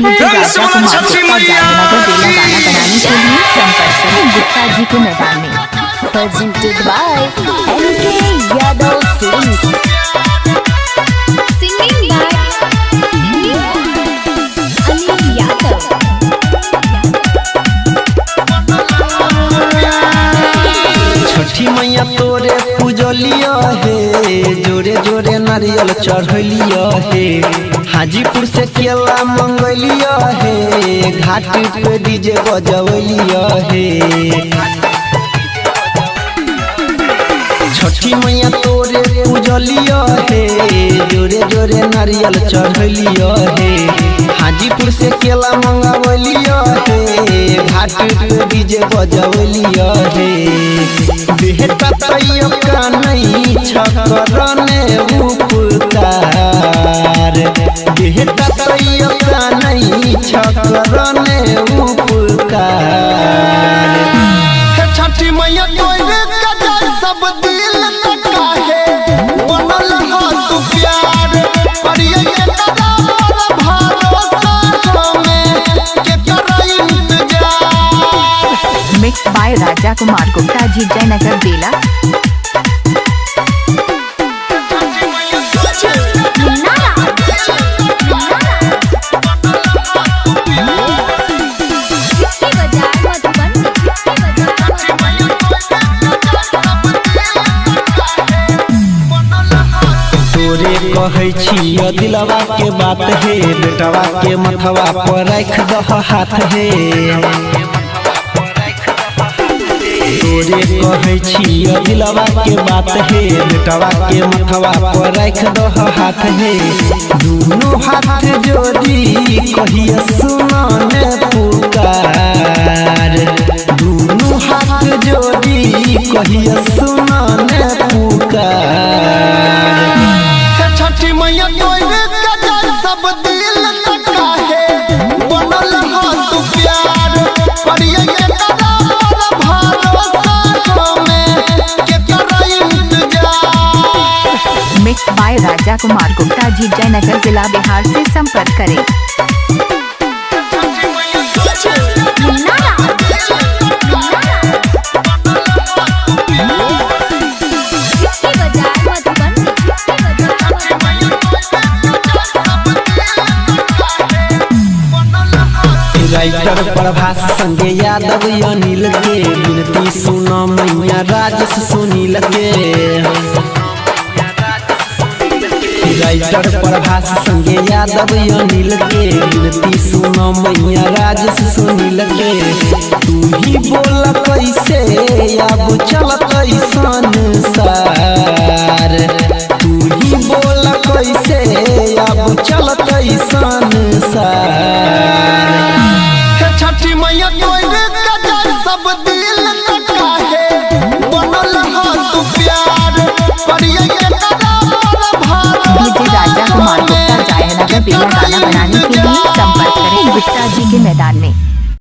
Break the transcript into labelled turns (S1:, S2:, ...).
S1: DJ Raja Kumar Gupta, Jaynagar बेला गाना बनाने के लिए संपर्क करें गुप्ता जी के मैदान में।
S2: Presented by MK Yadav Films.
S3: Singing by Anil Yadav.
S4: छठी मैया तोरे पूजलिया हे, जोरे जोरे नारियल चढ़लिया हे, हाजीपुर से केला मंगलिया हे, घाट पे डीजे बजवलिया हे। छठी मैया तोरे पूजलिया हे, जोरे जोरे नारियल चढ़लिया हे, हाजीपुर से केला मंगवलिया हे, घाट पे डीजे बजवलिया हे। बेटा तैयो का नहीं छकरने उपकार, बेटा तैयो का नहीं छकरने उपकार।
S5: हे छठी मैया तोरे कजर सब दिल काहे बनल हा तू प्यार, पर ये केकरा पर भरोसा हमें केकरा इंतजार।
S1: Mix by Raja Kumar Gupta ji, Jaynagar Bela.
S3: DJ Munna Raj. Munna Bazaar Madhubani.
S4: तोरे कहै छिय दिलवा के बात हे, बेटवा के मथवा पर राख दह हाथ हे। तोरे कहै छिय दिलवा के बात हे, बेटवा के मथवा पर राख दह हाथ हे। दुनू हाथ जोड़ी कहिए सुनने पुकार, दुनू हाथ जोड़ी कहिए सुनने पुकार।
S5: हे छठी मैया तोरे कजर सब दिल काहे बनल हा तू प्यार, पर ये केकरा पर भरोसा हमें केकरा इंतजार।
S1: Mix by Raja Kumar Gupta ji, Jaynagar जिला बिहार से संपर्क करें।
S3: DJ Munna Raj. Bazaar Madhubani.
S4: Writer Prabhas संगे यादव अनिल के, विनती सुन मैया राजेश सुनील के। राइटर प्रभास संगे यादव अनिल के, विनती सुन मैया राजेश सुनील के। तू ही बोल कैसे अब चलत संसार, तू ही बोल कैसे अब चलत संसार।
S5: हे छठी मैया तोरे कजर सब दिल काहे बनल हा तू प्यार, पर ये केकरा पर
S1: डीजे
S5: भरोसा
S1: राजा कुमार गुप्ता,
S5: हमें
S1: जायनगर बेला
S5: केकरा
S1: गाना बनाने के लिए संपर्क करें गुप्ता जी के मैदान में।